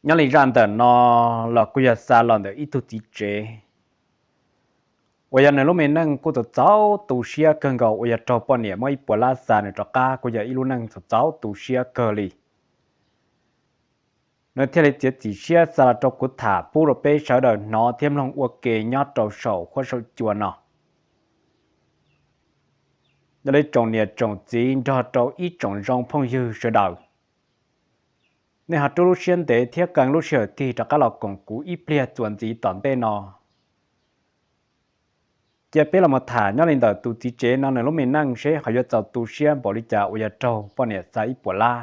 Nyob li zaj ntawm no los kuj yog xa los ntawm ib tug txiv tsev uas yog nws lub me neej kuj txaus txaus tu siab kawg nkaus uas yog raug poj niam muab ib puas lab xa nws rov qab, kuj yog ib lub neej txaus txaus tu siab kawg li. Nws thiaj li txiav txim siab xa los rau kuv tham pub rau peb sawv daws hnov thiab mloog ua ke nyob rau saum huab saum cua no. Yog li tsoom niam tsoom txiv nrog rau ib tsoom zoo phooj ywg sawv daws, nej ho rub lub siab ntev thiab qee lub sij hawm tig rov qab los koom kuv ib pliag txuas ntxiv tom ntej no. Cia peb los mus tham nyob li ntawm tus txiv tsev no nws lub me neej seb ho yuav txaus tu siab npaum li cas uas yog raug poj niam xa ib puas lab.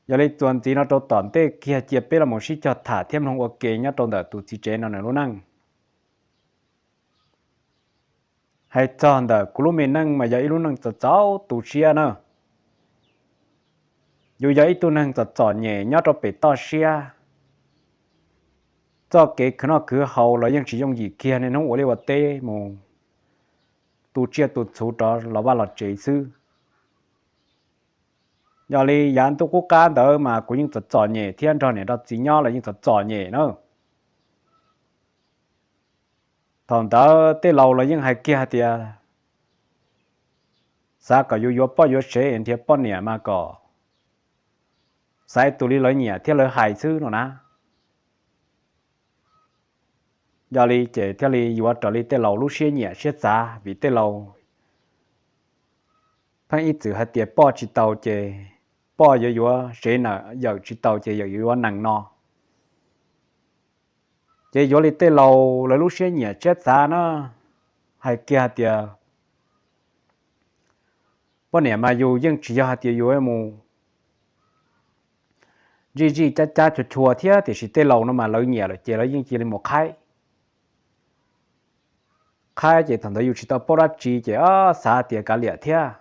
Yog li txuas ntxiv no rau tom ntej kiag cia peb los mus sib cog tham thiab mloog ua ke nyob rau ntawm tus txiv tsev no nws lub neej. Hais txog ntawm kuv lub me neej mas yog ib lub neej txaus txaus tu siab na. Yus yog ib tug neeg txom txom nyem nyob rau pem toj siab, txoj kev khwv noj khwv haus los yeej tsis yooj yim kiag, niaj hnub ua liaj ua teb mus tu tsiaj tu txhuv rov los vaj los tsev xwb. Yog li yav ntuj qub qab ntawd mas kuv yeej txom txom nyem thiab nrog niam nrog txiv nyob los yeej txom txom nyem na. Thaum ntawd tej laus los yeej hais kiag hais tias xav kom yus yuav poj yuav sev es nrhiav poj niam mas kom xaiv tus li lawv nyiam thiab lawv hais xwb no na. Yog li ces thiaj li yuav raws li tej laus lub siab nyiam siab txav, vim tej laus pheej ib txwm hais tias poj tsis tau ces poj yuav yuav sev na, yawm tsis tau ces yawm yuav yuav nees no. Ces yuav li tej laus lawv lub siab nyiam siab txav na, hais kiag hais tias poj niam mas yus yeej tsis yog hais tias yus mus zij zij cab cab chua chua thiab, tiam sis tej laus no mas lawv nyiam lawm ces lawv yeej cia li mus qhaib. Qhaib ces thaum ntawd yus tsis tau paub dab tsi ces xav tias kav liam thiab.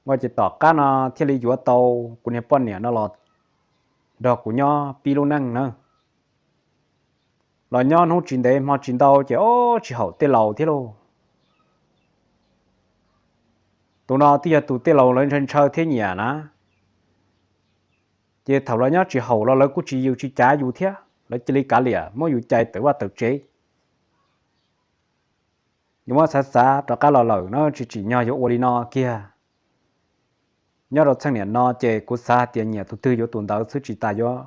Ua ces tom qab no thiaj li yuav tau kuv niag poj niam no los nrog kuv nyob pib lub neej na. Los nyob hnub tsis ntev hmo tsis ntau ces ob tsis haum tej laus thiab lauj. Tus no twb yog tus tej laus lawv ntshaw ntshaw thiab nyiam na, ces thaum los nyob tsis haum los lawv kuj tsis yws tsis cav yus thiab, lawv cia li kav liam muab yus cais tawm vaj tawm tsev. Yus muab xav xav rov qab los lawm na, tsis tsim nyog yuav ua li no kiag. Nyob rau txheej niam no ces kuv xav hais tias nyiam tus twg yuav tus ntawd xwb, tsis tas yuav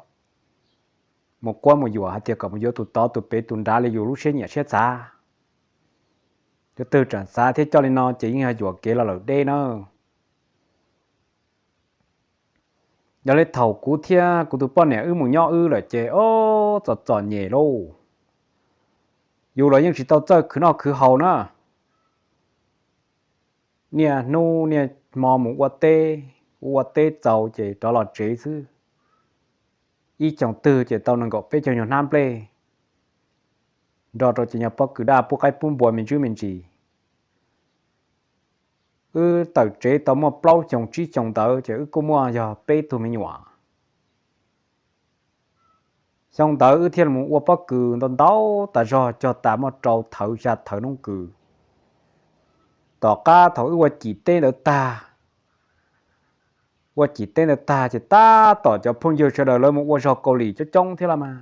mus quab mus yuam hais tias kom mus yuav tus tod tus pem tus nrad li yus lub siab nyiam siab txav. Tus twg tseem xav thiab coj li no ces yeej yog yuam kev los lawm deb na. Yog li thaum kuv thiab kuv tus poj niam wb mus nyob wb lawm ces ob txom txom nyem lauj. Yus los yeej tsis tau txawj khwv noj khwv haus na. Niaj hnub niaj hmo mus ua teb, ua teb txaus ces rov los tsev xwb. Ib xyoos twg ces tau nees nkaum peb caug nyuag hnab nplej, nrog rau cov nyuag pob kws daj pub qaib pub npua me ntsis me ntsis. Wb tawm tsev tau muaj plaub xyoos tsib xyoos ntawd ces wb kuj muaj yog peb tug me nyuam. Xyoo ntawd wb thiaj mus ua pob kws ntau ntau tas zog, cog tas muaj rau thawv xya thawv noob kws. Tom qab thaum wb ua cim teb ntawd tag, ua cim teb ntawd tag ces tab tom cov phooj ywg sawv daws lawv mus ua zog Kaus Lim coob coob thiab los mas.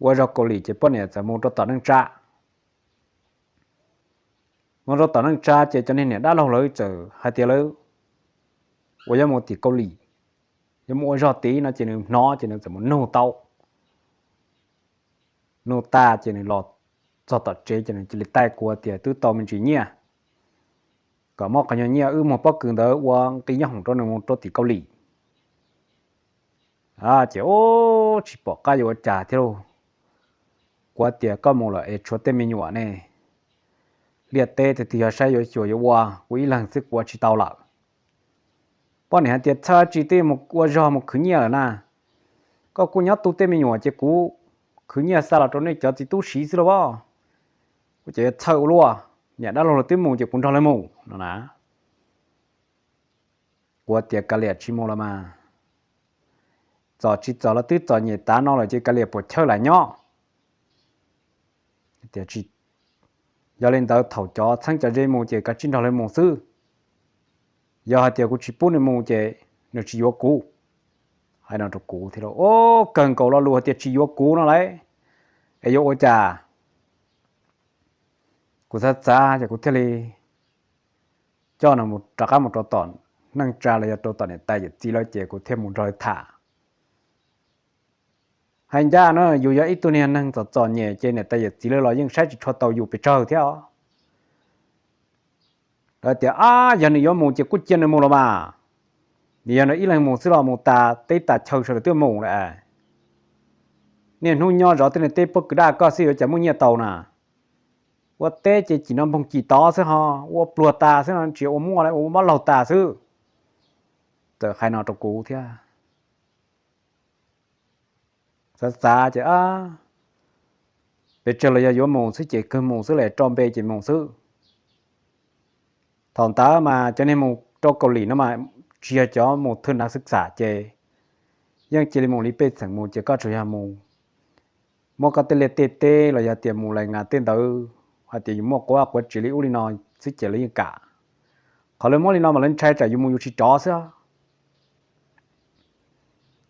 Ua zog Kaus Lim ces poj niam txawm mus rau tom neej tsa. Mus rau tom neej tsa ces cov niag niam dab laug lawv txawm hais tias lawv uas yuav mus tim Kaus Lim, yuav mus ua zog tid no ces nws hnov ces nws txawm mus nug tau. Nug tag ces nws los txog tom tsev ces nws cia li taij kuv tias twb tau me ntsis nyiaj, kom muab qhov nyuag nyiaj wb muag pob kws ntawd ua nqi nyob hoom rau nws mus rau tim Kaus Lim. Ces ub tsis pom qab yuav ua cas thiab lauj. Kuv tias koj mus lawm es tshuav tej me nyuam ne, liaj teb tus twg yog saib yuav xyuas yuav ua, kuv ib leeg xwb kuv ua tsis tau lawm. Poj niam hais tias txhawj tsis twb mus ua zog mus khwv nyiaj lawm na, koj kuj nyob tu tej me nyuam ces kuv khwv nyiaj xa los rau nej cov txiv tub siv xwb lauj os. Kuv ces yuav txhawj ua luaj, niam dab laug lawv twb mus ces kuv nrog lawv mus no na. Kuv tias kav liam tsis mus los mas, txom tsis txom los twb txom nyem tav no lawm ces kav liam puas chawj lam nyob. Yog li ntawd thaum cov txheeb cov ze mus ces kav tsij nrog lawv mus xwb. Yog hais tias kuv tsis pub nws mus ces nws tsis yuav kuv. Hais no rau kuv thiab lauj, o, kawg nkaus lo lus hais tias tsis yuav kuv no lauj, es yuav ua cas? Kuv xav xav ces kuv thiaj li coj nws mus rov qab mus rau tom neej tsa los yog rau tom niam tais yawm txiv lawv ces kuv thiaj mus nrog lawv tham. Hais ncaj no yus yog ib tug niag neeg txom txom nyem ces niam tais yawm txiv lawv los yeej saib tsis tshua tau yus pes tsawg thiab os. Lawv tias, ab, yog nws yuav mus ces kuj cia nws mus los mas. Nws yog nws ib leeg mus xwb los mus tas teb tas chaw sawv daws twb mus lawm. Niaj hnub nyob zov tej niag teb pob kws daj koj xwb yuav cas muaj nyiaj tau na. Ua teb ces cim no npoog cim tod xwb ho, ua pluag tas xwb no, tsis ua muaj li, ua mob laug tas xwb. Txawm hais no rau kuv thiab. Xav xav ces, pes tsawg los yog yuav mus xwb ces kawg mus xwb, lawv rau npe ces mus xwb. Thaum ntawd mas cov niag mus rau Kaus Lim no mas tsis yog cov mus thwj nav xwb xam ces yeej cia li mus li pej xeem mus ces koj tsuas yog mus muab koj tej liaj tej teb los yog tias mus lais ngas tej ntawd, hais tias yus muaj quav quav tsev li ub li no xwb ces lawv yeej kam. Qhov lawv muab li no mas lawv ntshai tsam yus mus yus tsis rov xwb.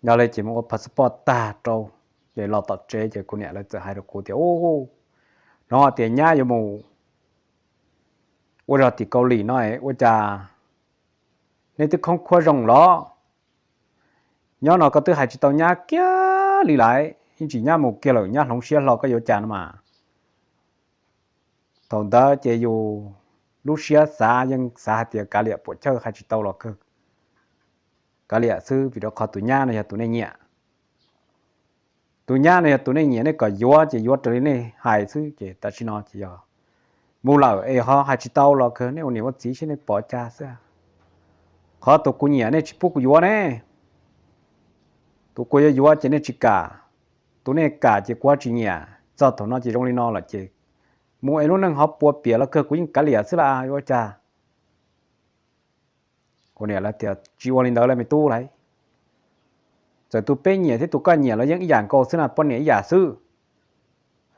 Yog li ces mus ua passport tag rau, ces los tom tsev ces kuv niam lawv txawm hais rau kuv tias, u, hnov tias nyab yuav mus ua zog tim Kaus Lim no, ua cas nej twb khoob khuab zoo los? Nyob no koj twb hais tsis tau nyab kiag li lawm, yeej tsis nyab mus kiag lawm, nyab hloov siab hlo koj yuav cas no mas. Thaum ntawd ces yus lub siab xav yeej xav hais tias kav liam, puam chawj, hais tsis tau los kawg, kav liam xwb, vim rau qhov tus nyab no yog tus nej nyiam. Tus nyab no yog tus nej nyiam, nej kom yuav ces yuav raws li nej hais xwb, ces tam sim no ces yog mus lawm es ho hais tsis tau los kawg, nej ua niam ua txiv seb nej pom cas xwb. Qhov tus kuv nyiam nej tsis pub kuv yuav ne, tus kuv yuav yuav ces nej tsis kam, tus nej kam ces kuv tsis nyiam. Txog thaum no ces zoo li no lawm ces mus es lub neej ho puas piam los kawg kuv yeej kav liam xwb las, yuav ua cas? Kuv niam lawv tias, tsis ua li ntawd lauj me tub lauj, txawm tus peb nyiam thiab tus koj nyiam los yeej ib yam nkaus xwb na, poj niam ib yam xwb.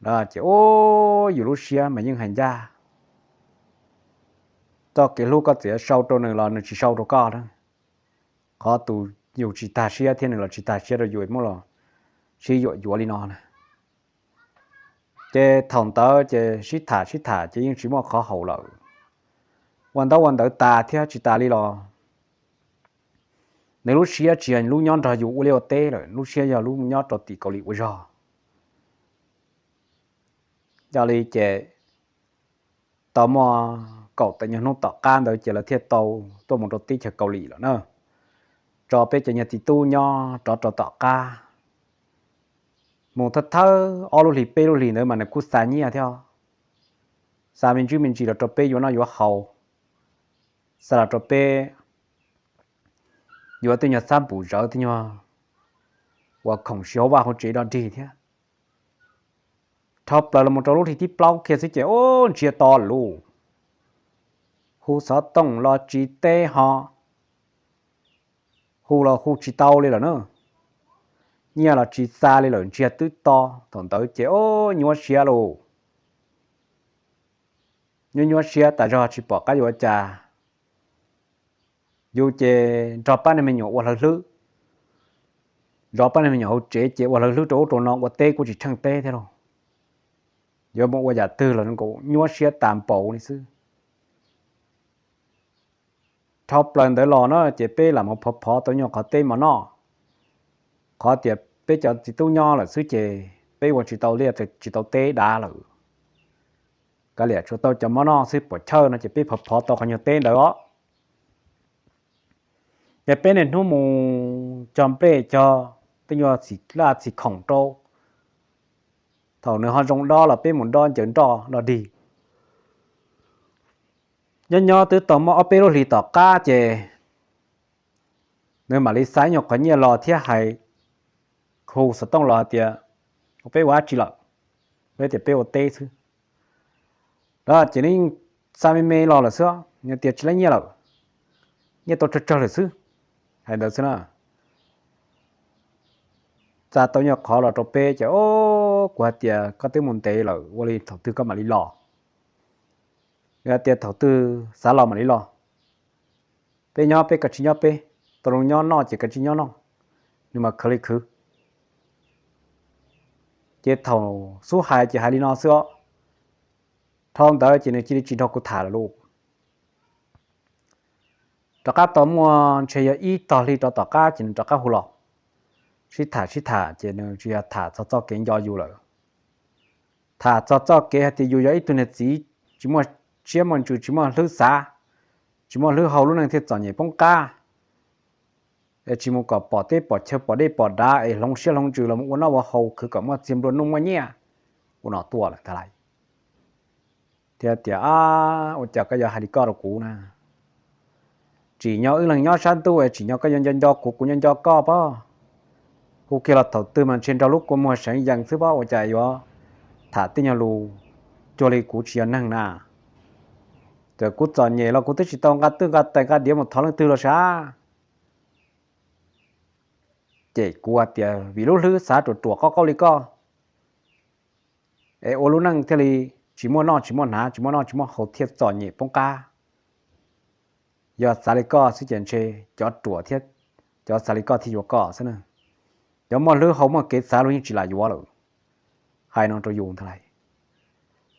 Ces ub, yus lub siab mas yeej hais ncaj, txoj kev hlub koj txawm yuav sau rau nws los nws tsis sau rau koj na. Qhov tus yus tsis tag siab thiab nws los tsis tag siab rau yus muab los sib yuam yuav li no na. Ces thaum ntawd ces sib tham sib tham ces yeej tsis muaj qhov haum lawm. Ua ntaub ua ntawv tas thiab tsis tas li los nws lub siab tsis yog lub nyob nrog yus ua liaj ua teb lawm, lub siab yog lub nyob rau tim Kaus Lim ua zog. Yog li ces tau muaj kaum tawm nyuag hnub tom qab ntawd ces lawv thiaj tau tuaj mus rau teb chaws Kaus Lim lawm na. Tso peb cov nyuag txiv tub nyob rov rau tom qab. Mus thawj thawj ob lub hlis peb lub hlis ntawd mas nws kuj xa nyiaj thiab, xa me ntsis me ntsis los rau peb yuav noj yuav haus, xa los rau peb yuav tej nyuag xab npum zawv, tej nyuag uas khoom siv hauv vaj hauv tsev dog dig thiab. Dhau plaws los mus rau lub hlis thib plaub kiag xwb ces ub, ntsiag to lauj. Hu xov tooj los tsis teb ho, hu los hu tsis tau li lawm na. Nyiaj los tsis xa li lawm, ntsiag twb to. Thaum ntawd ces ub, nyuaj siab lauj. Nyuaj nyuaj siab tas zog tsis pom qab yuav ua cas. Yus ces nrog pab niag me nyuam ua hlawv hlwb, nrog pab niag me nyuam hauv tsev ces ua hlawv hlwb rau ub rau no, ua teb kuj tsis tsheej teb thiab lauj. Yuav mus ua yam twg los nkaus nyuaj siab tas npaum li xwb. Dhau plaws ntawd los na ces peb lam mus phov phov tau nyuag qhov teb mov noj. Qhov tias peb cov txiv tub nyob lawm xwb ces peb ua tsis tau liaj tsis tau teb dav lawm. Kav liam, tshuav tau cov mov noj xwb, puam chawj no ces peb phov phov tau qhov nyuag teb ntawd os. Ces peb niaj hnub mus cog nplej cog tej nyuag txhim laj txhim khoom rau. Thaum nws ho zoo dob los peb mus dob ncaws nroj dog dig. Nyob nyob twb tau muaj ob peb lub hlis tom qab ces nws mam li xa nyuag qhov nyiaj los thiab hais, hu xov tooj los hais tias, peb ua dab tsi lawm? Peb tias peb ua teb xwb. Ces nws yeej xa me me los lawm xwb, nws tias tsis laib nyiaj lawm, nyiaj tau tsawg tsawg lawm xwb, hais ntawd xwb na. Xa tau nyuag qhov los rau peb ces, o, kuv hais tias koj twb mus ntev lawm, ua li thaum twg koj mam li los? Nws hais tias thaum twg xav los mam li los. Peb nyob peb, koj tsis nyob peb, tau zoo nyob noj ces koj tsis nyob noj, nws mas khwv li khwv. Ces thaum xub hais ces hais li no xwb os. Dhau ntawd ces nws cia li tsis nrog kuv tham lawm lauj. Rov qab tau muaj ntshe yog ib tog hli rov tom qab ces nws rov qab hu los sib tham sib tham ces nws tsis yog tham txog txoj kev nco yus lawm. Tham txog txoj kev hais tias yus yog ib tug niag txiv tsis muaj siab muaj ntsws, tsis muaj hlwb xav, tsis muaj hlwb hau, lub neej thiaj txom nyem poob qab, es tsis mus kom pom teb pom chaw pom dej pom dav es hloov siab hloov ntsws los ua noj ua haus khwv kom muaj txiag nplua nuj muaj nyiaj, ua no tuaj lawm ntag lauj. Thiab tias, ab, ua cas koj yuav hais li koj rau kuv na? Tsim nyog wb leeg nyob sab ntuj es tsim nyog koj yuav nco nco kuv, kuv nco nco koj pob. Hu kiag los thaum twg mas ntshe nrog lub kua muag seev yees xwb pob, ua cas yuav tham tej nyuag lus cuag li kuv tsis yog neeg na? Txawm kuv txom nyem los kuv twb tsis tau nqa twj nqa tais nqa diav mus thov leej twg los sav. Ces kuv hais tias vim lub hlwb xav ruam ruam qaub qaub li koj, es ua lub neej thiaj li tsis muaj noj tsis muaj hnav, tsis muaj noj tsis muaj haus thiaj txom nyem poob qab. Yog xav li koj xwb ces ntshe cov ruam thiab cov xav li koj thiaj yuav koj xwb na. Cov muaj hlwb hau muaj kev xav luag yeej tsis lam yuav lawm. Hais no rau yus ntag lauj.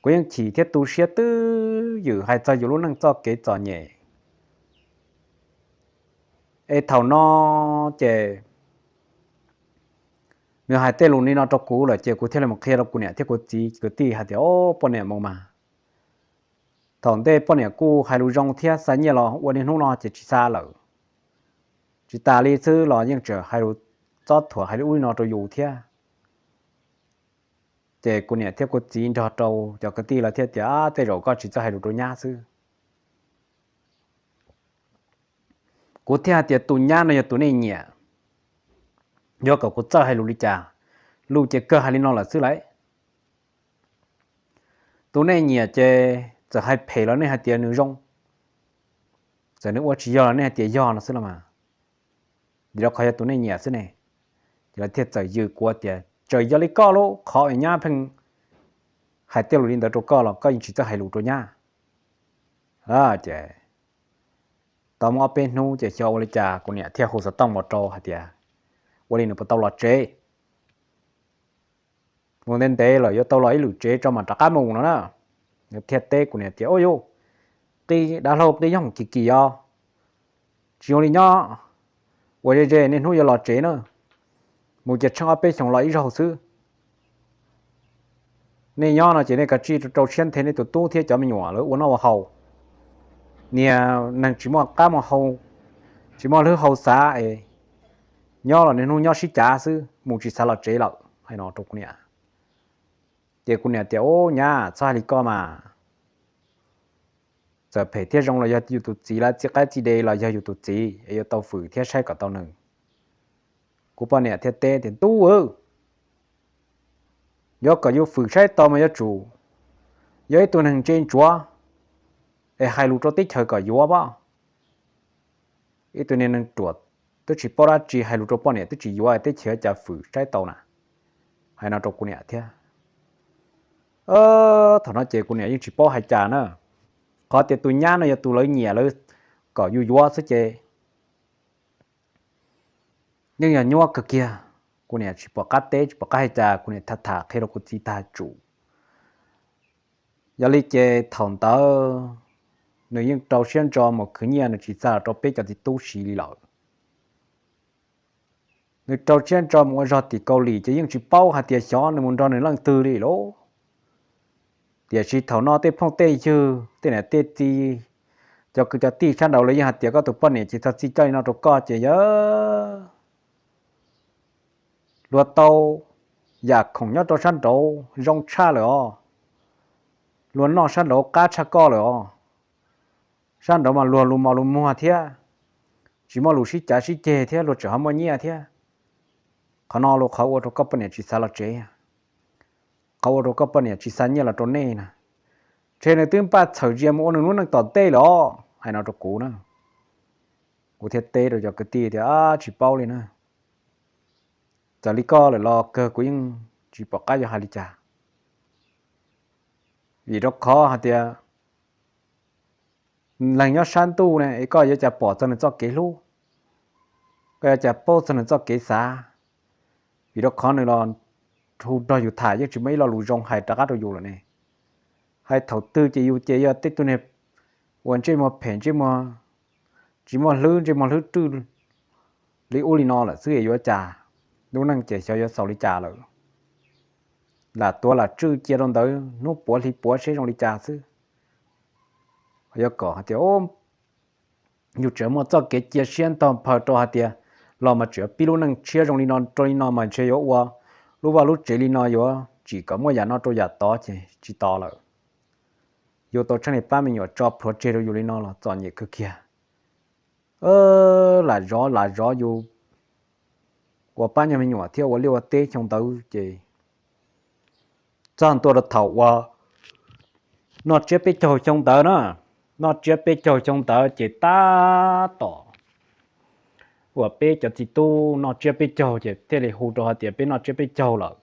Kuv yeej chim thiab tu siab twb ywm hais txog yus lub neej txoj kev txom nyem. Es thaum no ces nws hais tej lus li no rau kuv lawm ces kuv thiaj li mus qhia rau kuv niam thiab kuv txiv kwv tij hais tias, o, poj niam mus mas, thaum ntej poj niam kuj hais lus zoo thiab xa nyiaj los ua niaj hnub no ces tsis xa lawm. Tsis tas li xwb los yeej tseem hais lus txob thuam hais li ub li no rau yus thiab. Ces kuv niam thiab kuv txiv nrog rau cov kwv tij lawv thiaj tias, tej zaum koj tsis txawj hais lus rau nyab xwb. Kuv thiaj hais tias tus nyab no yog tus nej nyiam, yuav kom kuv txawj hais lus li cas? Lus ces kawg hais li no lawm xwb lauj. Tus nej nyiam ces txawm hais phem los nej hais tias nws zoo, txawm nws ua tsis yog los nej hais tias yog no xwb los mas, vim rau qhov yog tus nej nyiam xwb ne. Ces lawv thiaj txawm yws kuv tias txawm yog li koj lub qhov es nyab pheej hais tej lus li ntawd rau koj los koj yeej tsis txawj hais lus rau nyab. Ces tau muaj ob peb hnub ces xyov ua li cas kuv niam thiaj hu xov tooj los rau hais tias ua li nws puas tau los tsev. Mus ntev ntev lawm yuav tau los ib lwm tsev tso mam rov qab mus no na. Nws thiaj teb kuv niam tias, ua yuj, qi dav hlau qi yooj kim kim os, tsis zoo li nyob, ua ze ze niaj hnub yuav los tsev na, mus ces tsheej ob peb xyoos los ib zaug xwb. Nej nyob no ces nej kav tsij rau siab nthe nej tus tub thiab cov me nyuam lawv ua noj ua haus. Niag neeg tsis muaj qab muaj hau, tsis muaj hlwb hau xav es nyob los niaj hnub nyob sib cav xwb, mus tsis xav los tsev lawm, hais no rau kuv niam. Ces kuv niam tias, ub nyab, txhob hais li koj mas, txawm phem thiab zoo los yog yus tus txiv, lawv txij qaib txij de los yog yus tus txiv es yuav tau fwm thiab saib kom tau nws. Kuv poj niam thiaj teb tias, ntuj, yuav kom yus fwm saib tau mas yuav tsum yog ib tug neeg ntse ntsuav es hais lus rau teb chaws kom yuav pab. Ib tug niag neeg ruam twb tsis paub dab tsi hais lus rau poj niam twb tsis yuav, teb chaws cas fwm saib tau na. Hais no rau kuv niam thiab. Thaum no ces kuv niam yeej tsis paub hais cas na, qhov tias tus nyab no yog tus lawv nyiam lawv kom yus yuav xwb ces yeej yog nyuaj kawg kiag. Kuv niam tsis pom qab teb tsis pom qab hais cas, kuv niam tham tham qhia rau kuv txiv tag tsum. Yog li ces thaum ntawd nws yeej rau siab ntso mus khwv nyiaj, nws tsis xa los rau peb cov txiv tub siv li lawm. Nws rau siab ntso mus ua zog tim Kaus Lim ces yeej tsis paub hais tias xyov nws mus nrog nws leej twg li lauj. Tiam sis thaum no tej phooj tej ywg tej niam tej txiv, cov kwv cov tij sab nraud lawv yeej hais tias koj tus poj niam ces txog txij coj li no rau koj ces yog luag tau yam khoom nyob rau sab nraud zoo tshaj lawm os, luag noj sab nraud qab tshaj koj lawm os. Sab nraud mas luag lus mos lus muag thiab, tsis muaj lus sib cav sib ceg thiab luag tseem ho muaj nyiaj thiab. Qhov no lus qhov ua rau koj poj niam tsis xav los tsev, qhov ua rau koj poj niam tsis xa nyiaj los rau nej na. Ntshe nws twb npaj txhawm ntsia mus ua nws lub neej tom ntej lawm os, hais no rau kuv na. Kuv thiaj teb rau cov kwv tij tias, tsis paub li na, txawm li koj lawm los kawg kuv yeej tsis pom qab yuav hais li cas. Vim rau qhov hais tias leeg nyob sab ntuj ne, es koj yuav cas pom txog nws txoj kev hlub, koj yuav cas paub txog nws txoj kev xav. Vim rau qhov nws los hu nrog yus tham yeej tsis muaj ib lo lus zoo hais rov qab rau yus lawm ne. Hais thaum twg ces yus ces yog tej tug niag uas ntsej muag phem, ntsej muag tsis muaj hlwb, ntsej muag hlwb rwj li ub li no lawm xwb es yuav cas, lub neej ces xyov yuav xaus li cas lawm. Lam tuav lam tswj cia rau ntawd hnub puav hli puav seb zoo li cas xwb. Yuav kom hais tias yus tseem muaj txoj kev cia siab ntog nphaw rau hais tias los mas tseem pib lub neej tshiab zoo li no rau li no mas ntshe yuav ua lub vaj lub tsev li no yuav tsim kom muaj yam no rau yam tod ces tsis tos lawm. Yus tau tshaj li pab me nyuam tso plhuav tseg rau yus li no los txom nyem kawg kiag. Lam zov lam zov yus ua pab nyuag me nyuam thiab ua liaj ua teb xyoo ntawd ces txog ntua rau thaum uas noj tsiab peb caug xyoo ntawd na, noj tsiab peb caug xyoo ntawd ces tab tom uas peb cov txiv tub noj tsiab peb caug ces thiaj li hu rau hais tias peb noj tsiab peb caug lawm.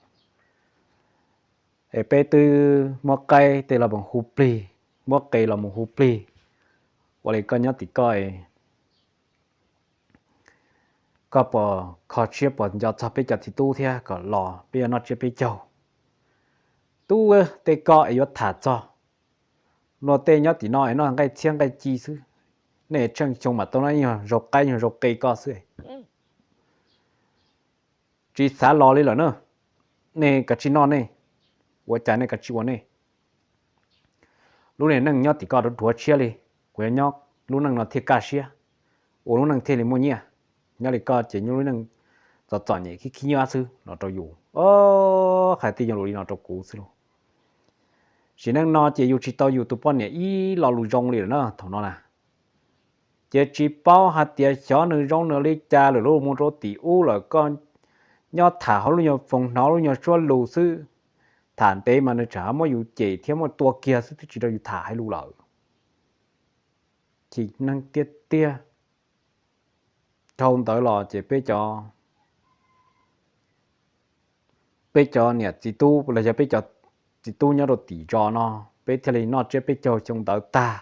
Es peb twb muab qaib tej los mus hu plig, muab qe los mus hu plig. Ua li koj nyob tim koj, koj puas kho siab puas nco txog peb cov txiv tub thiab kom los peb yuav noj tsiab peb caug? Tub, tej koj es yuav tham txog luag tej nyob tim no es noj nqaij txhiab nqaij ci xwb, nej tsheej xyoo mam tau noj ib nyuag zaug qaib nyuag zaug qe koj xwb. Tsis xav los li lawm na. Nej kav tsij noj nej, ua cas nej kav tsij ua nej. Lub niag neej nyob tim koj rhuav rhuav tshiab li, kuv yuav nyob lub neej no thiaj kaj siab, ua lub neej thiaj li muaj nyiaj. Nyob li koj ces nyob lub neej txom txom nyem khib khib nyiab xwb no rau yus. Hais tej yam lus li no rau kuv xwb lauj. Sim neej no ces yus tsis tau yus tus poj niam ib lo lus zoo li lawm na thaum no na. Ces tsis paub hais tias xyov nws zoo nws li cas lawm lauj, mus rau tim ub lawm koj nyob tham hauv lub nyuag foos hnov lub nyuag suab lus xwb. Tham ntev mas nws tseem muab yus cem thiab muab tua kiag xwb twb tsis rau yus tham hais lus lawm. Chim neeg tiag tiag. Dhau ntawd los ces peb cov, peb cov niam txiv tub los yog peb cov txiv tub nyob rau tim zos no, peb thiaj li noj tsiab peb caug xyoo ntawd tag.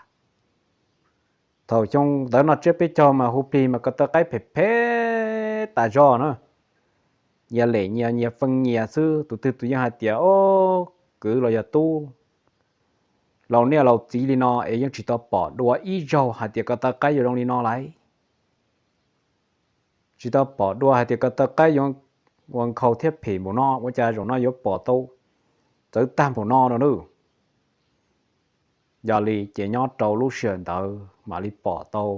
Thaum xyoo ntawd noj tsiab peb caug mas hu plig mas ko taw qaib phem phem tas zog na. Nyias lem nyias, nyias feej nyias xwb, tus twg tus yeej hais tias, o, kwv los yog tub, laus niaj laus txiv li no es yeej tsis tau pom dua ib zaug hais tias ko taw qaib yuav zoo li no lauj. Tsis tau pom dua hais tias ko taw qaib yuav ua nkhaus thiab phem npaum no, ua cas zaum no yuav pom tau txawv tag npaum no no nawb. Yog li ces nyob rau lub sij hawm ntawd mam li pom tau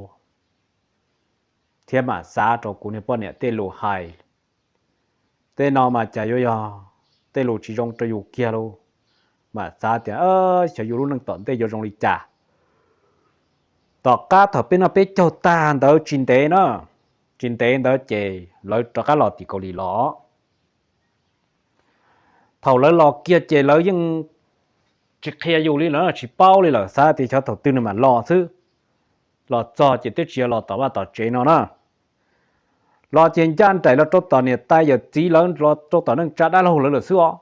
thiab mam xav rau kuv niag poj niam tej lus hais. Tej no mas cas yuav yog tej lus tsis zoo rau yus kiag lauj. Mam xav tias xyov yus lub neej tom ntej yuav zoo li cas. Tom qab thaum peb noj peb caug tag ntawd tsis ntev na, tsis ntev ntawd ces lawv rov qab los tim Kaus Lim los. Thaum lawv los kiag ces lawv yeej tsis qhia yus li lawm, tsis paub li lawm, xav tias xyov thaum twg nws mam los xwb. Los txog ces twb tsis yog los tom vaj tom tsev no na. Los ces ncaj nraim los rau tom niam tais yawm txiv lawv, los rau tom neej tsa dab laug lawv lawm xwb os.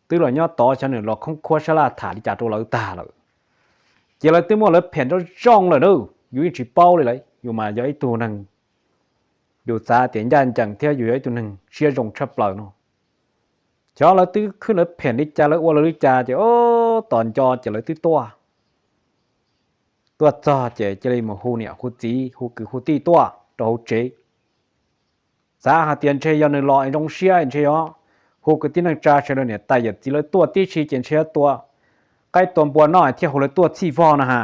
Twb los nyob tod xyov nws los khoob khuab sab laj tham li cas rau lawv tag lawm. Ces lawv twb muaj lawv phem nrov zoo lawm na, yus yeej tsis paub li lawm, yus mas yog ib tug neeg, yus xav tias ncaj ncees thiab yus yog ib tug neeg siab zoo tshaj plaws no. Xyov lawv twb khwb lawv phem li cas lawv ua lawv li cas ces tos nco ces lawv twb tuaj. Tuaj txog ces cia li mus hu niam hu txiv hu kwv hu tij tuaj rau hauv tsev. Xav hais tias ntshe yog nws los es zoo siab ntshe yog hu kwv tij neej tsa sawv daws niam tais yawm txiv lawv tuaj tib si ces ntshe yuav tua qaib tua npua noj thiaj hu lawv tuaj txhij vog no ha.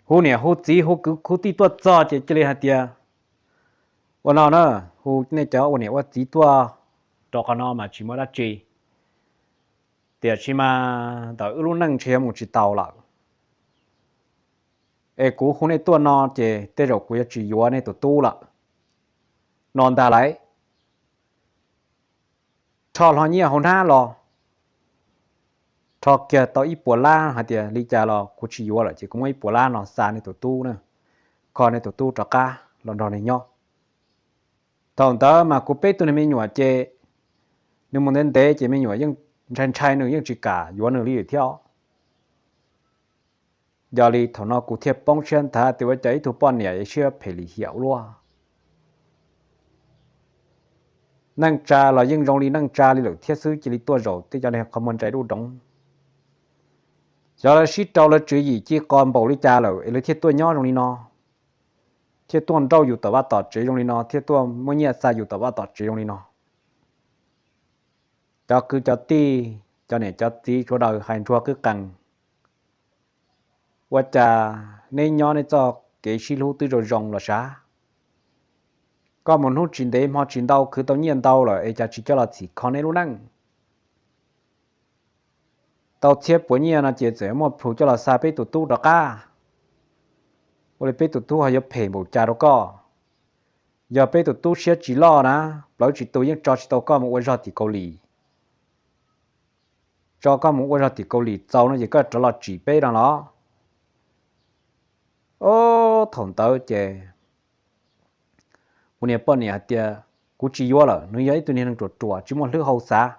Hu niam hu txiv hu kwv hu tij tuaj txog ces cia li hais tias, ua no na, hu nej cov ua niam ua txiv tuaj rau qhov no mas tsis muaj dab tsi, tiam sis mas ntawm wb lub neej ntshe yuav mus tsis tau lawm. Es kuv hu nej tuaj no ces tej zaum kuv yuav tsis yuav nej tus tub lawm no ntag lauj. Rho hlo nyiaj hauv hnab los, rho kiag tau ib puas lab hais tias li cas los kuv tsis yuav lawm ces kuv muab ib puas lab no xa nej tus tub na, kho nej tus tub rov qab los nrog nws nyob. Thaum ntawd mas kuv peb tug niag me nyuam ces nws mus ntev ntev ces me nyuam yeej ntshai ntshai nws yeej tsis kam yuav nws li thiab. Yog li thaum no kuv thiaj poob siab nthav tias ua cas ib tug poj niam es siab phem lim hiam ua luaj. Neej tsa los yeej zoo li neej tsa li lawm thiab xwb, cia li tuaj zaum tej cov niag qhov muag ntsais dub doov. Xyov lawv sib rau lawv tswv yim ci qos npaum li cas lawm es lawv thiaj tuaj nyob zoo li no, thiaj tuaj nrauj yus tom vaj tom tsev zoo li no, thiaj tuaj muab nyiaj xa yus tom vaj tom tsev zoo li no. Cov kwv cov tij, cov niam cov txiv sawv daws hais ntsuag qwb qees, ua cas neb nyob neb txoj kev sib hlub twb zoo zoo los sav? Koj mus hnub tsis ntev hmo tsis ntau khwv tau nyiaj ntau lawm es cas tsis coj los txhim kho neb lub neej? Tau txhiab puav nyiaj no ces txawm muaj plhus coj los xa peb tus tub rov qab. Ua li peb tus tub ho yuav phem npaum cas rau koj? Yog peb tus tub siab tsis loj na, plawv tsis tu yeej tso tsis tau koj mus ua zog tim Kaus Lim. Tso koj mus ua zog tim Kaus Lim txaus no ces koj rov los tsim peb no los. Ob, thaum ntawd ces kuv niag poj niam hais tias, kuv tsis yuav lawm, nws yog ib tug niag neeg ruam ruam tsis muaj hlwb hau xav.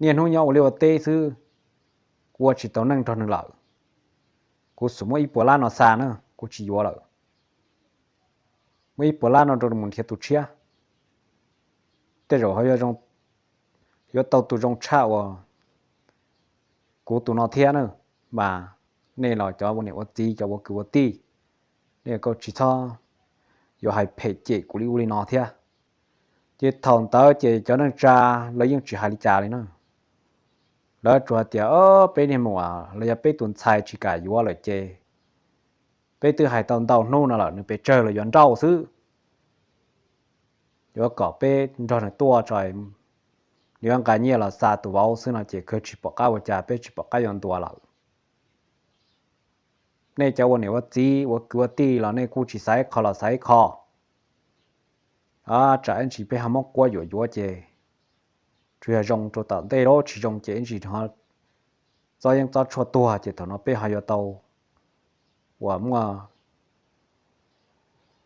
Niaj hnub nyob ua liaj ua teb xwb, kuv ua tsis tau neej nrog nws lawm. Kuv xum muab ib puas lab no xa na, kuv tsis yuav lawm. Muab ib puas lab no rau mus nrhiav tus tshiab, tej zaum ho yuav tau tus zoo tshaj uas kuv tus no thiab na. Mas nej los cov ua niam ua txiv, cov ua kwv ua tij, nej kuj tsis txhob yuav hais phem cem kuv li ub li no thiab. Ces thaum ntawd ces cov neej tsa lawv yeej tsis hais li cas li na. Lawv tsuas hais tias, o, peb niag muam los yog peb tus ntxhais tsis kam yuav lawm ces peb twb hais tau ntau hnub no lawm, nws pes tsawg los yuav nrauj xwb. Yuav kom peb nrog nws tuaj tso, nws yuav nqa nyiaj los xa tus vauv xwb no ces kawg tsis pom qab ua cas, peb tsis pom qab yuav ntuas lawm. Nej cov ua niam ua txiv ua kwv ua tij los nej kuj tsis xav ib qho los xav ib qho. Tsam ib ntsis peb ho muab quab yuam yuav ces tsuas yog zoo rau tom ntej lauj, tsis zoo ces ib ntsis txob yeeb txob tshuaj tuag ces thaum no peb ho yuav tau uas muaj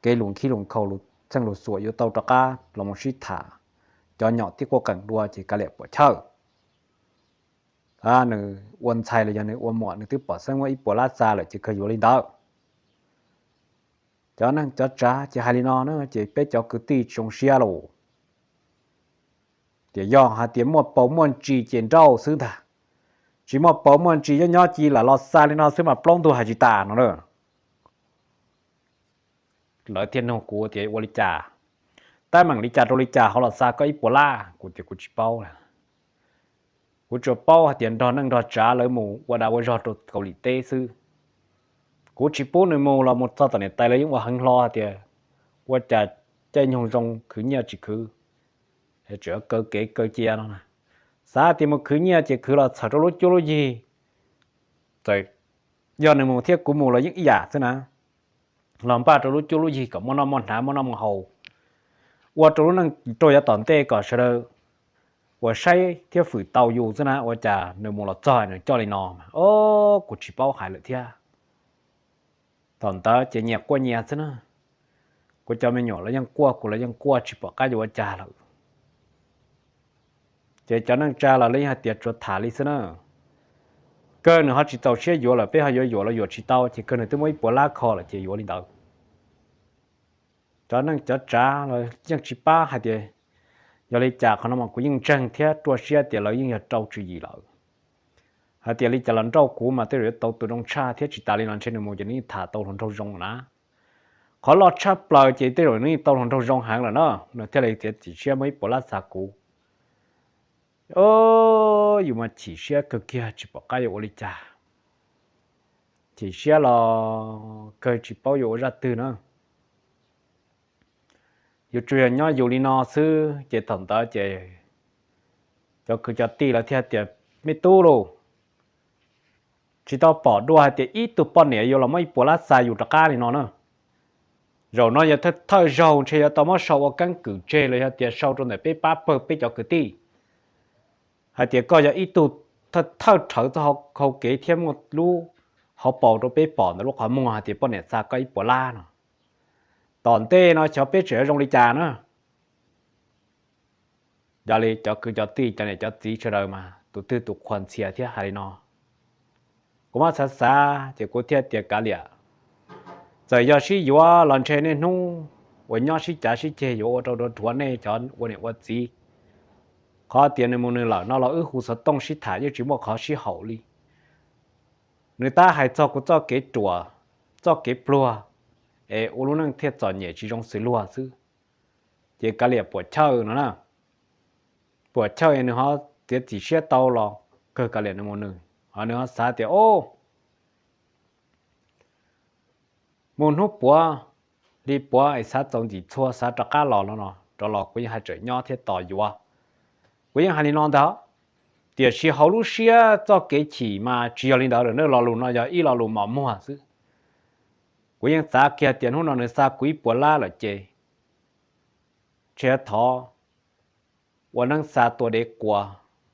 kev lus nkhib lus nkhaus lus txheej lus xuam yuav tau rov qab los mus sib tham, cov nyom tib quaj qees dua ces kav liam puam chawj. Nws ua ntxhais los yog nws ua muam nws twb pom xeeb muab ib puas lab xa lawm ces kawg yuav li ntawd. Cov neej cov tsav ces hais li no na ces peb cov kwv tij tsis zoo siab lauj. Tias yog hais tias muaj paus muaj ntsis ces nrauj xwb ntag, tsis muaj paus muaj ntsis nyob nyob ci lam los xa li no xwb mas plaub ntug hais tsis tas no na. Lawv thiaj nug kuv tias ua li cas, tab meem li cas rau li cas ho los xa koj ib puas lab? Kuv tias kuv tsis paub. Kuv tsuas paub hais tias nrog neej nrog tsav lawv mus ua dag ua zog rau Kaus Lim teb xwb. Kuv tsis pub nws mus los mus txog tom niam tais lawv yeej ua heev hlo hais tias ua cas caij nyoog zoo khwv nyiaj tsis khwv, tseem kaw kev kaw cia no na. Xav tias mus khwv nyiaj ces khwv los txhawm rau lub cuab lub yig, txawm yog nws mus thiab kuv mus los yeej ib yam xwb na. Los npaj rau lub cuab lub yig kom muaj noj muaj hnav muaj noj muaj haus, ua rau lub neej rau yav tom ntej kom sawv daws uas saib thiab fwm tau yus xwb na. Ua cas nws mus los txog nws coj li no mas, o, kuv tsis paub hais lawm thiab. Thaum ntawd ces nyias quaj nyias xwb na. Kuv cov me nyuam los yeej quaj, kuv los yeej quaj tsis pom qab yuav ua cas lawm. Ces cov neej tsa los lawv yeej hais tias tsuas tham li xwb na. Kawg nws ho tsis txaus siab yuav lawm, peb ho yuav yuam los yuam tsis tau, ces kawg nws twb muab ib puas lab kho lawm ces yuav li ntawd. Cov neej cov tsav los yeej tsis pab hais tias yog li cas, qhov no mas kuv yeej ntseeg thiab ruaj siab tias lawv yeej yog rau tswv yim lawm. Hais tias li cas los nrauj kuv mas tej zaum yuav tau tus zoo tshaj thiab tsis tas li no ntshe nws mus ces nws yeej tham tau hluas nraug zoo na. Qhov loj tshaj plaws ces tej zaum nws yeej tau hluas nraug zoo heev lawm na, nws thiaj li txiav txim siab muab ib puas lab xa kuv. Yus mas chim siab kawg kiag tsis pom qab yuav ua li cas. Chim siab los kawg tsis paub yuav ua zaj twg na. Yus tsuas yog nyob yus li no xwb ces thaum ntawd ces cov kwv cov tij lawv thiaj tias, me tub lauj, tsis tau pom dua hais tias ib tug poj niam yuav los muab ib puas lab xa yus rov qab li no na. Zaum no yog thawj zaug ntshe yuav tau muab sau ua keeb kwm tseg los yog tias sau rau ntawm peb pab pawg peb cov kwv tij hais tias koj yog ib tug thawj thawj rhawv txoj hau kev thiab muaj lub hauv paus rau peb pom ntawm lub qhov muag hais tias poj niam xa koj ib puas lab no. Tom ntej no xyov peb tseem yuav zoo li cas na. Yog li cov kwv cov tij cov niam cov txiv sawv daws mas tus twg tus qhuas ntxhias thiab hais li no. Kuv muab xav xav ces kuv thiaj tias kav liam, txawm yog sib yuav los ntshe niaj hnub uas nyob sib cav sib ceg yuav ua rau ruav ruav nej cov ua niam ua txiv. Qhov tias nws mus nws lawm no los wb hu xov tooj sib tham yeej tsis muaj qhov sib haum li. Nws tab hais txog kuv txoj kev ruam, txoj kev pluag, es ua lub neej thiaj txom nyem tsis zoo xws luag xwb. Ces kav liam puam chawj no na, puam chawj nws ho txiav txim siab tau los kawg kav liam nws mus nws, ho nws ho xav tias o, mus hnub puav hli puav es xav txaus ntxim txhua xav rov qab los no no rov los kuv yeej haj tseem nyob thiab tos yuav. Kuv yeej hais li no ntag, tiam sis hauv lub siab txoj kev chim mas tsis yog li ntawd lawm, lo lus no yog ib lo lus mos muag xwb. Kuv yeej xav kiag tias hnub no nws xa kuv ib puas lab lawm ces ntshe thov ua neeb xa tua dev quas,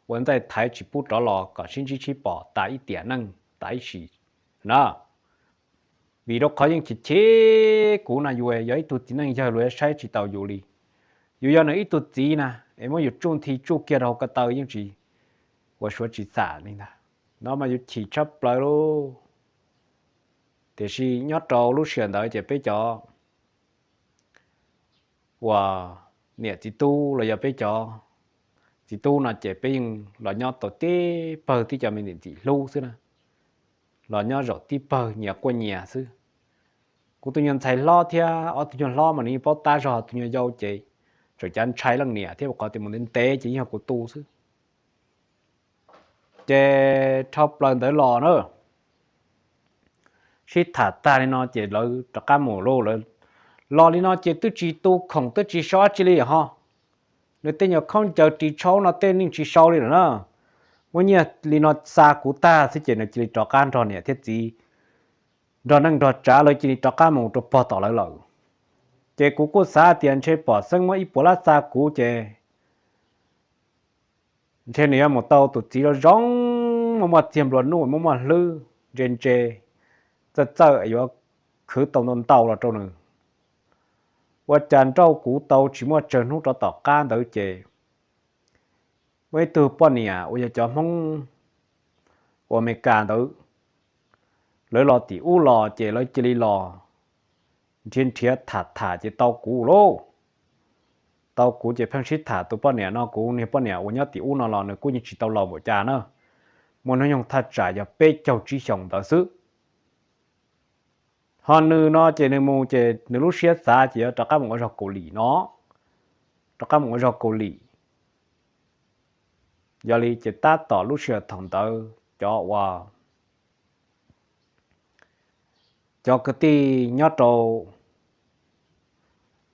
ua ntxaij thaiv tsis pub rov los kom sib ntsib sib pom tas ib tiam neej tas ib sim na. Vim rau qhov yeej chim chim kuv na, yus yog ib tug txiv neej yawg luag saib tsis taus yus li. Yus yog nws ib tug txiv na, es muab yus tsuj nthi tsuj kiag rau hauv ko taw yeej tsis ua suav tsis xam li ntag. No mas yus chim tshaj plaws lauj. Tiam sis nyob rau lub sij hawm ntawd ces peb cov uas niam txiv tub los yog peb cov txiv tub no ces peb yeej los nyob tau tib pawg tib co me ntxim ntxim hlub xwb na, los nyob zaum tib pawg nyias quaj nyias xwb. Kuv tus nyuag ntxhais hlob thiab ob tug nyuag hlob mas nws yeej paub tab zog, tus nyuag yau ces tseem cav ntshai leej niam thiab, qhov tias mus ntev ntev ces yeej yog kuv tu xwb. Ces dhau plaws ntawd los na, sib tham tag li no ces lawv rov qab mus lauj. Lawv los li no ces twb tsis tu khoom twb tsis sau dab tsi li ho. Nws tej nyuag khaub ncaws ris tsho no tej yeej tsis sau li lawm na. Muab nyiaj li no xa kuv tag xwb ces nws cia li rov qab nrog niam thiab txiv, nrog neej nrog tsav lawv cia li rov qab mus rau pog tom lawv lawm. Ces kuv kuj xav tias ntshe pom xeeb muab ib puas lab xa kuv ces ntshe nws yuav mus tau tus txiv zoo zoo, muaj muaj txiag nplua nuj, muaj muaj hlwb ntse ntse, txawj txawj yuav khwv tau ntau ntau los rau nws. Ua cas nrauj kuv tau tsis muaj tsawg hnub rov tom qab ntawd ces muaj ib tug poj niam uas yog cov Hmoob uas Amelikas ntawd, lawv los tim ub los ces lawv cia li los nrhiav nrhiav tham tham ces tau kuv lauj. Tau kuv ces pheej sib tham tus poj niam no, kuv niag poj niam uas nyob tim ub no los nws kuj yeej tsis tau laus npaum cas na, muaj hnub nyoog thaj tsam yog peb caug tsib xyoos ntawd xwb. Ho nws no ces nws mus ces nws lub siab xav ces yuav rov qab mus ua zog Kaus Lim no, rov qab mus ua zog Kaus Lim. Yog li ces tab tom lub sij hawm thaum ntawd cov uas cov kwv tij nyob rau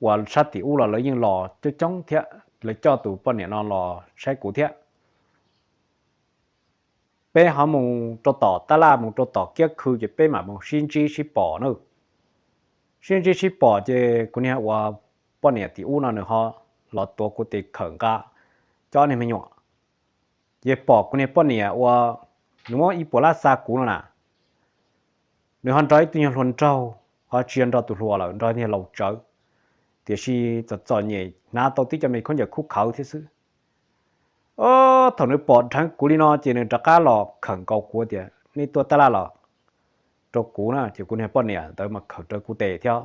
uas sab tim ub los lawv yeej los coob coob thiab, lawv coj tus poj niam no los saib kuv thiab. Peb ho mus rau tom tab laj, mus rau tom kiab khw ces peb mam mus sib ntsib sib pom na. Sib ntsib sib pom ces kuv niag uas poj niam tim ub no nws ho los tuav kuv tes khawm nqa cov niag me nyuam. Ces pom kuv niag poj niam uas nws muab ib puas lab xa kuv no na, nws ho nrog ib tug nyuag hluas nraug, ho tsis yog nrog tus hluas lawm, nrog niag laus tsawv, tiam sis txom txom nyem hnav tau tib co me khaub ncaws khub khawv thiab xwb. Thaum nws pom dheev kuv li no ces nws rov qab los khawm nkaus kuv tias nej tuaj tab laj los rau kuv na, ces kuv niag poj niam ntawd mas khawm rawv kuv tes thiab.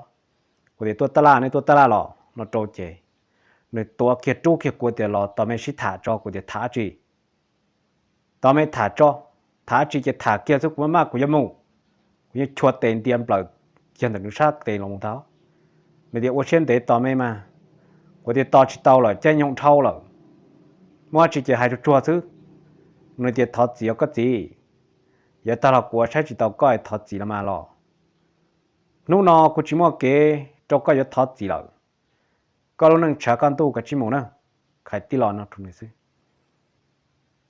Kuv tias tuaj tab laj, nej tuaj tab laj los no rau ces nws tuav kiag rub kiag kuv tias los tos me sib tham tso, kuv tias tham dab tsi? Tos me tham tso, tham dab tsi ces tham kiag xwb, kuv maj maj kuv yuav mus. Kuv yeej chua tes ntias nplawm kiag ntawm nws sab tes los mus tau. Nws tias ua siab ntev tos me mas. Kuv tias tos tsis tau lawm, caij nyoog dhau lawm, muaj dab tsi ces hais tsuag tsuag xwb. Nws tias thov txim os koj txiv, yav tag los kuv ua saib tsis tau koj es thov txim los mas los. Hnub no kuv tsis muaj kev rau koj yuav thov txim lawm. Koj lub neej tshav koj ntuj koj tsij mus na. Hais tij los no rau nws xwb.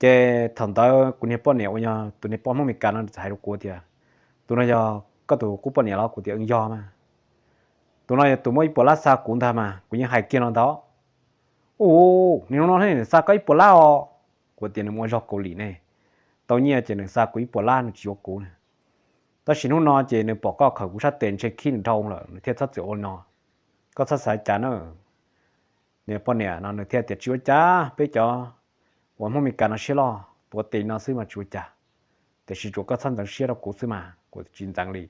Ces thaum ntawd kuv niag poj niam uas yog tus niag poj Hmoob Meskas no txawm hais rau kuv tias, tus no yog koj tus qub poj niam los? Kuv tias yog mas. Tus no yog tus muab ib puas lab xa kuv ntag mas, kuv yeej hais kiag no ntag. Ua, nim no no nws xa koj ib puas lab os. Kuv tias nws mus ua zog Kaus Lim ne, tau nyiaj ces nws xa kuv ib puas lab, nws tsis yuav kuv na. Tab sis hnub no ces nws pom koj khawm kuv sab tes ntshe khib nws dhau lawm, nws thiaj txhob txwm ua li no. Koj txhob xav cas na. Niag poj niam no nws thiaj tias tsis ua cas, peb cov uas Hmoob Meskas no siab loj, tuav tes no xwb mas tsis ua cas. tiam sis tsuas koj txhob ntxeev siab rau kuv xwb mas. Kuv tsis ntxeev li.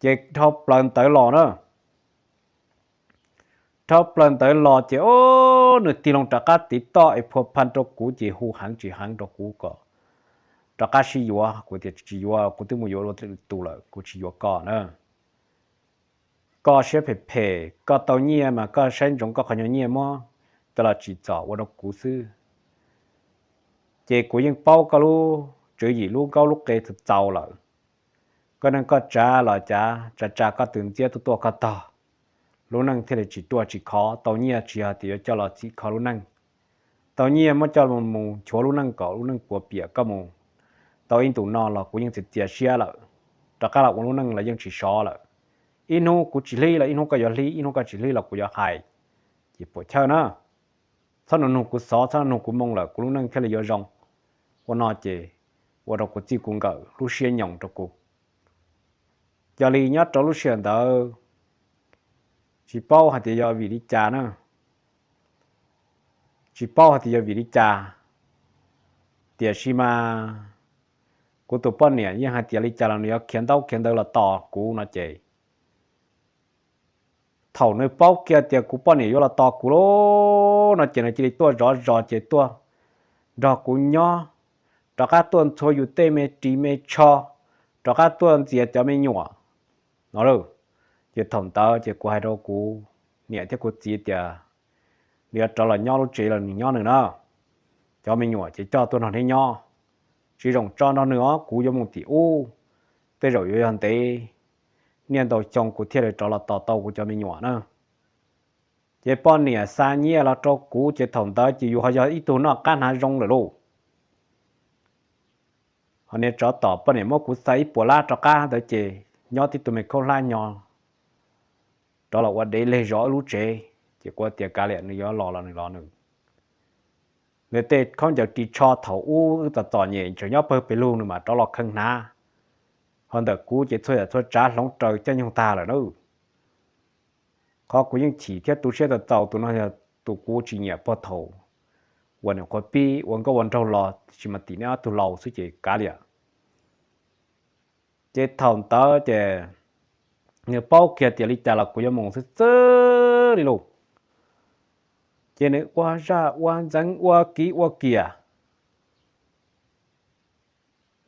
Ces dhau plaws ntawd los na, dhau plaws ntawd los ces o, nws tig loo rov qab tiv toj es phua pha rau kuv ces hu heev tsis heev rau kuv kom rov qab sib yuav. Kuv tias tsis yuav, kuv twb mus yuav dua tus lawm, kuv tsis yuav koj na. Koj siab phem phem, koj tau nyiaj mas koj saib ntsoov koj qhov nyuag nyiaj muab coj los tsim txom ua rau kuv xwb. Ces kuv yeej paub koj lub tswv yim lub nkaub lub qe txaus txaus lawm. Koj neej koj tsav los cav tsa tsa koj tus ntxiab tuaj tuaj koj tog, lub neej thiaj li tsis ruaj tsis khov. Tau nyiaj tsis yog tias yuav coj los txhim kho lub neej. Tau nyiaj muab coj mus nchuav lub neej kom lub neej puas piam. Koj mus tau ib ntus no los kuv yeej txias txias siab lawm, rov qab los ua lub neej los yeej tsis sov lawm. Ib hnub kuv tsis hlib los ib hnub koj yuav hlib, ib hnub koj tsis hlib los kuv yuav hais. Ces puas chawj na, txhob nug nug kuv xov, txhob nug nug kuv moo lawm kuv lub neej thiaj li yuav zoo. Ua no ces ua rau kuv txij kuv nkawm lub siab nyoos rau kuv. Yog li nyob rau lub sij hawm ntawd tsis paub hais tias yog vim li cas na, tsis paub hais tias yog vim li cas, tiam sis mas kuv tus poj niam yeej hais tias li cas los nws yuav khiav ntaub khiav ntawv los tos kuv no ces thaum nws paub kiag tias kuv poj niam yuav los tos kuv lawm no ces nws cia li tuaj zov zos ces tuaj nrog kuv nyob, rov qab tuaj ntxhua yus tej me ris me tsho, rov qab tuaj ntxias cov me nyuam no. Ces thaum ntawd ces kuv hais rau kuv niam thiab kuv txiv tias nws yuav rov los nyob lub tsev los nws nyob nws na, cov me nyuam ces coj tuaj nrog neb nyob, tsis zoo tso nrog nws os, kuv yuav mus tim ub, tej zaum yuav yog ntev niaj ntau xyoo kuv thiaj li rov los tos tau kuv cov me nyuam na. Ces poj niam xa nyiaj los rau kuv ces thaum ntawd ces yus ho yog ib tug noj qab hnav zoo lawm lauj. Ho niag tsov tom poj niam muab kuv xa ib puas lab rov qab ntawd ces nyob tib tug me khaub hlab nyo rov los ua dev leg zov wb lub tsev. Ces kuv tias kav liam, nws yuav los los nws los nws. Nws tej khaub ncaws ris tsho thaum ub wb txom txom nyem tseem nyob pawg pes lug nws mam rov los kheev hnav. Ho ntawm kuv ces txhua yam txhua tsav hloov raws caij nyoog tag lawm na. Qhov kuv yeej chim thiab tu siab txaus txaus tus no yog tus kuv tsis nyiam puag thaum uas nyuam qhuav pib ua nkauj ua nraug los, tiam sis mas tim nej ob tug laus xwb ces kav liam. Ces thaum ntawd ces nws paub kiag tias li cas los kuv yuav mus xwb xwb li lauj. Ces nws ua zaj ua ntxeev ua kiv ua kiam.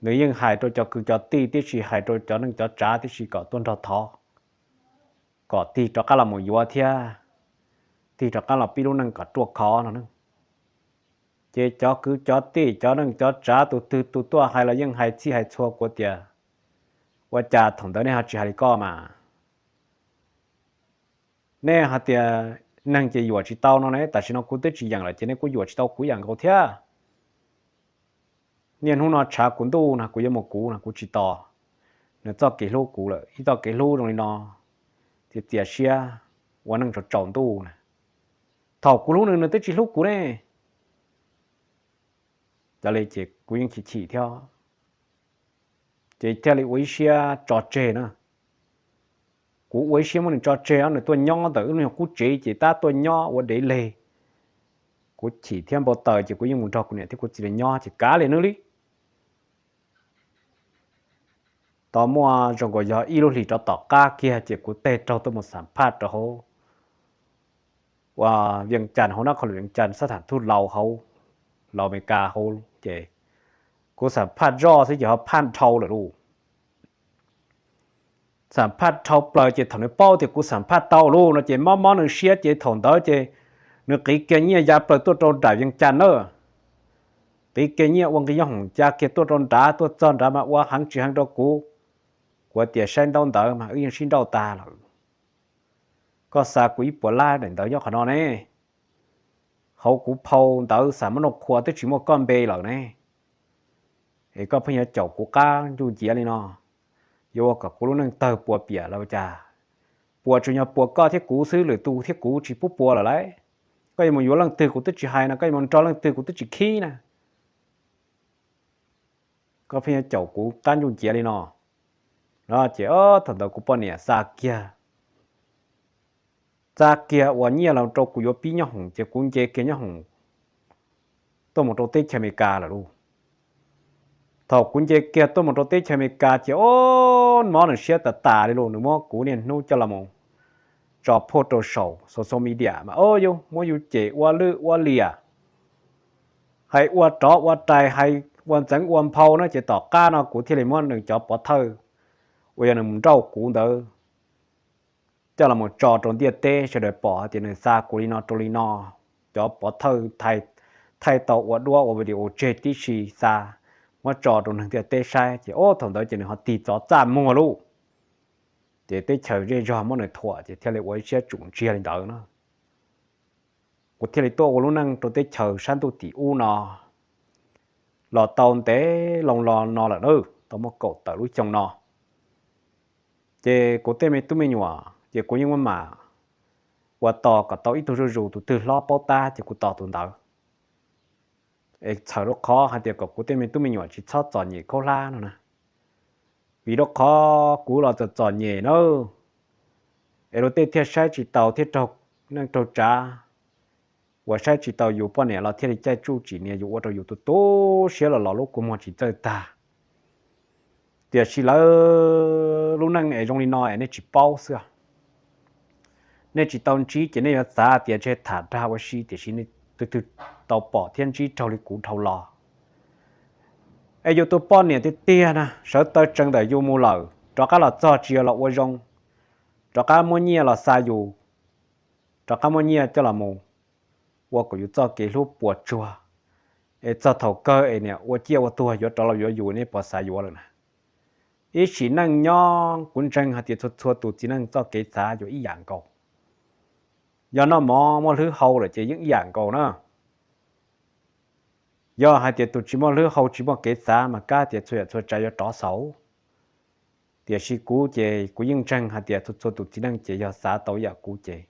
Nws yeej hais rau cov kwv cov tij tib si, hais rau cov neej cov tsav tib si kom tuaj nrog thov, kom tig rov qab los mus yuav thiab tig rov qab los pib lub neej kom ruaj khov no. Ces cov kwv cov tij cov neej cov tsav tus twg tus tuaj hais los yeej hais txhij hais txhua kuv tias, ua cas thaum ntawd nej ho tsis hais li koj mas? Nej hais tias neeg ces yuam tsis tau no ne, tam sim no kuv twb tsis yeem lawm ces nej kuj yuam tsis tau kuv ib yam nkaus thiab. Niaj hnub no tshav kuv ntuj no kuv yuav mus kuv no kuv tsis tos nws txoj kev hlub kuv lawm, ib txoj kev hlub zoo li no txias txias siab ua neej tsaus tsaus ntuj na. Thaum kuv hlub nws nws twb tsis hlub kuv ne. Cov li ces kuv yeej chim chim thiab, ces thiaj li ua ib siab tso tseg na. Kuv ua ib siab muab nws tso tseg os, nws tuaj nyob ntawm wb lub nyuag qub tsev ces tab tuaj nyob ua dev leg. Kuv chim thiab npau taws ces kuv yeej mus nrog kuv niam thiab kuv txiv li nyob ces kav liam nws li. Tau muaj zoo nkaus yog ib lub hlis rov tom qab kiag ces kuv teg raug tuaj mus xam phaj rau hauv ua Vias Cas hauv nab qho lus Vias Cas xab tham thuj laus hauv, laus Amelikas hauv ces kuv xam phaj zoj xwb ces ho phaj dhau lawm lauj. Xam phaj dhau plaws ces thaum nws paub tias kuv xam phaj tau lauj no ces mob mob nws siab ces thaum ntawd ces nws qiv kiag nyiaj ya plaws tuaj rau nram Vias Cas na. Qiv kiag nyiaj ua nqi nyob hoom ya kiag tuaj rau nrad, tuaj txog nrad mas ua heev tsis heev rau kuv. Kuv tias saib ntaub ntawv mas wb yeej sib nrauj tag lawm. Koj xa kuv ib puas lab daim ntawv nyob qhov no ne, hauv kuv phau ntawv xam mab noj qhua twb tsis muaj koj npe lawm ne, es koj pheej yuav caum kuv qab ncuj nciav li no, yuav ua kom kuv lub neej tawg pua piam los cas? Puas tsuas yog puas koj thiab kuv xwb, lwm tus thiab kuv tsis pub puas lawm lauj. Koj yuav mus yuav leej twg kuv twb tsis hais no, koj yuav mus nrog leej twg kuv twb tsis khib na. Koj pheej yuav caum kuv qab ncuj nciav li no. No ces thaum ntawd kuv poj niam xa kiag, xa kiag uas nyiaj los rau kuv yuav pib nyob hoom ces kuv nce kiag nyob hoom tuaj mus rau teb chaws Amelikas lawm lauj. Thaum kuv nce kiag tuaj mus rau teb chaws Amelikas ces o, mob nws siab tas tas li lus, nws muab kuv niaj hnub coj los mus tso post rau saum social media mas o, yus muab yus cem ua lwj ua liam, hais ua rov ua rais, hais ua ntxeev ua nphau na, ces tom qab no kuv thiaj li muab nws cov pov thawj uas yog nws mus nrauj kuv ntawd coj los mus tso rau ntiaj teb sawv daws pom hais tias nws xa kuv li no rau li no. Cov pov thawj thaij tau ua duab ua video tseg tib si xa muab tso rau neeg ntiaj teb saib, ces o, thaum ntawd ces nws ho tig txov txaj muag lauj. Ces teb chaws zej zog muab nws thuam ces thiaj li ua ib siab tsum ntsiag li ntawd na. Kuv thiaj li tuaj ua lub neej rau teb chaws sab ntuj tim ub no los tau ntev loo los no lawm na, tau muaj kaum tawm lub xyoo no. Ces kuv tej me tub me nyuam ces kuv yeej muab mam ua tos kom tau ib tug zuj zus, tus twg hlob paub tab ces kuv tos tus ntawd. Es txhawm rau qhov hais tias kom kuv tej me tub me nyuam tsis txhob txom nyem khaub hlab no na. Vim rau qhov kuv los txom txom nyem na, es luag tej thiaj saib tsis taus thiab raug neej raug tsav, uas saib tsis taus yus poj niam los thiaj li caij tsuj tsim nias yus ua rau yus tu tu siab los los lub kua muag tsis txawj tag. Tiam sis lawv lub neej es zoo li no es nej tsis paub xwb. Nej tsis tau ntsib ces nej yuav xav tias ntshe tham dag ua si, tiam sis nej twg twg tau pom thiab ntsib raug li kuv dhau los. Es yus tus poj niam tiag tiag na, sawv taw tsees ntawm yus mus lawm, rov qab los txog tsis yog los ua zoo, rov qab muab nyiaj los xa yus, rov qab muab nyiaj coj los mus ua kom yus txoj kev hlub puas tsuag. Es txog thaum kawg es niam ua ciaj ua tuag yuav rov los yuav yus, nej puas xav yuav lawm na? Ib sim neej nyob kuv ntseeg hais tias txhua txhua tus txiv neej txoj kev xav yuav ib yam nkaus. Yog noj mov muaj hlwb hau lawm ces yeej ib yam nkaus na. Yog hais tias tus tsis muaj hlwb hau tsis muaj kev xav mas kab tias txhua yam txhua tsav yuav rov xaus. Tiam sis kuv ces kuv yeej ntseeg hais tias txhua txhua tus txiv neej ces yog xav tau ib yam kuv ces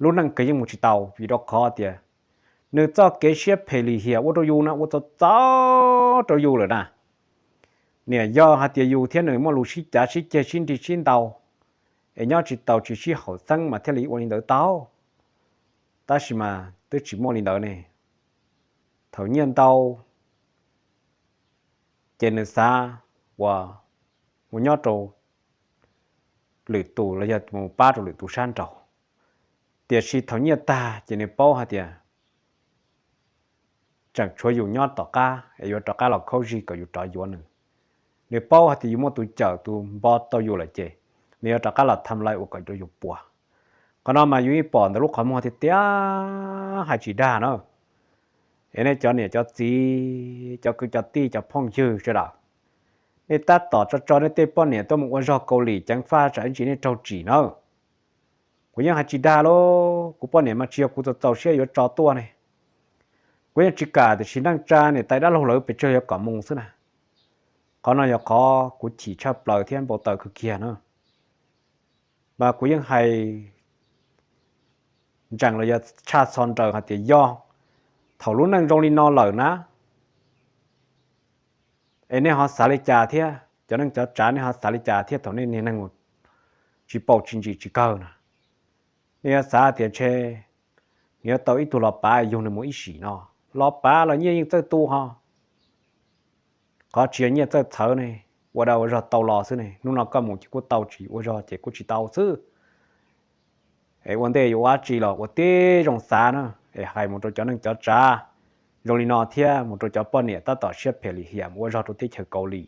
lub neej kawg yeej mus tsis tau, vim rau qhov tias nws txoj kev siab phem lim hiam ua rau yus na ua txaus txaus rau yus lawm na. Niam yog hais tias yus thiab nws muaj lus sib cav sib ceg sib nrig sib ntaus, es nyob tsis taus tsis sib haum xeeb mas thiaj li ua li ntawd tau. Tab sis mas twb tsis muaj li ntawd ne. Thaum nyiaj ntau ces nws xav uas mus nyob rau lwm tus los yog mus pab rau lwm tus sab nraud. Tiam sis thaum nyiaj tag ces nws paub hais tias tseem tshuav yus nyob tom qab es yuav rov qab los khaub zig kom yus rov yuav nws. Nws paub hais tias yus muaj tus cawm tus npo tau yus lawm ces nws yuav rov qab los tham lais ua kom rau yus puas. Qhov no mas yus yeej pom ntawm lub qhov muag tiag tiag hais tsis dag na. Es nej cov niam cov txiv, cov kwv cov tij, cov phooj ywg sawv daws, nej tab tom tso tso nej tej poj niam tuaj mus ua zog Kaus Lim ceev faj tsam ib ntsis nej raug tsim na. Kuv yeej hais tsis dag lauj, kuv poj niam mas tsis yog kuv txaus txaus siab yuav tso tuaj ne. Kuv yeej tsis kam tiam sis neej tsa niam tais dab laug lawv pes tsawg yuav kom mus xwb na. Qhov no yog qhov kuv chim tshaj plaws thiab npau taws kawg kiag na. Mas kuv yeej hais ntsees los yog tshaj txho nraws hais tias yog thaum lub neej zoo li no lawm na, es nej ho xav li cas thiab? Cov neej cov tsav nej ho xav li cas thiab thaum nej niag neeg tsis paub tsis ntsis tsis kawg na? Nej yuav xav tias ntshe nws yuav tau ib tug los pav yug nws mus ib sim no. Los pav los nyiaj yeej txawj tu ho. Qhov tsis yog nyiaj txawj txhawv ne, ua dag ua zog tau los xwb ne. Hnub no koj mus ces kuj tau, tsis ua zog ces kuj tsis tau xwb. Es ua ntej yuav ua dab tsi los ua tib zoo xav na, es hais mus rau cov neej cov tsav zoo li no thiab mus rau cov poj niam tab tom siab phem lim hiam mus ua zog rau teb chaws Kaus Lim,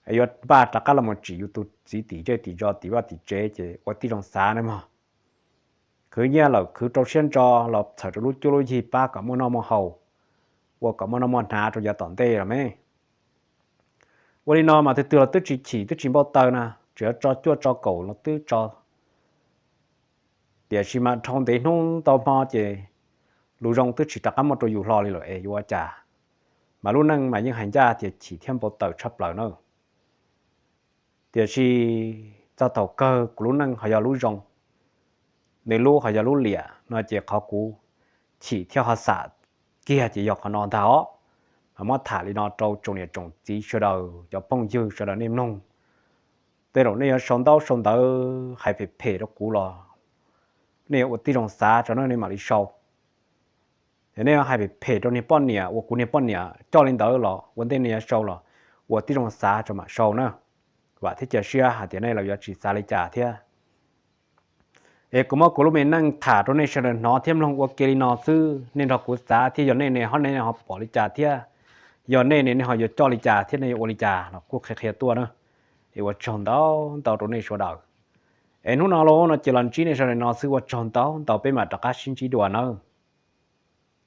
es yuav npaj rov qab los mus tsim yus tus txiv tim zej tim zos tim vaj tim tsev ces ua tib zoo xav nawb mog. Khwv nyiaj lawm khwv rau siab ntso los txhawm rau lub cuab lub yig pab kom muaj noj muaj haus, ua kom muaj noj muaj hnav rau yav tom ntej los me. Ua li no mas twg twg los twb tsis chim twb tsis npau taws na, tseem yuav tso cuaj tso kaum los twb tso. Tiam sis mas dhau ntev hnub ntau hmo ces lus zoo twb tsis rov qab muaj rau yus hlo li lawm es yuav ua cas? Mas lub neej mas yeej hais ncaj tias chim thiab npau taws tshaj plaws na. Tiam sis txog thaum kawg kuv lub neej ho yog lub zoo, nws lub ho yog lub liam no ces qhov kuv chim thiab ho xam kiag ces yog qhov no ntag os. Mas muab tham li no rau tsoom niam tsoom txiv sawv daws, cov phooj ywg sawv daws nej mloog, tej zaum nej yuav sau ntaub sau ntawv hais phem phem rau kuv los nej yuav ua tib zoo xav tso na, nej mam li sau. Yog nej hais phem phem rau niag poj niam uas kuv niag poj niam coj li ntawd los ua ntej nej yuav sau los ua tib zoo xav tso mam sau na. Vam thiab cia siab hais tias nej los yuav tsis xav li cas thiab. Es kuv muab kuv lub me neej tham rau nej sawv daws hnov thiab mloog ua ke li no xwb, nej nrog kuv xav thiab yog nej ne ho nej ho pom li cas thiab, yog nej ne nej ho yuav coj li cas thiab nej yuav ua li cas los kuj qhia qhia tuaj na. Es ua tsaug ntau ntau rau nej sawv daws. Es hnub no los no ces los ntsib nej sawv daws no xwb, ua tsaug ntau ntau, peb mam rov qab sib ntsib dua nawb.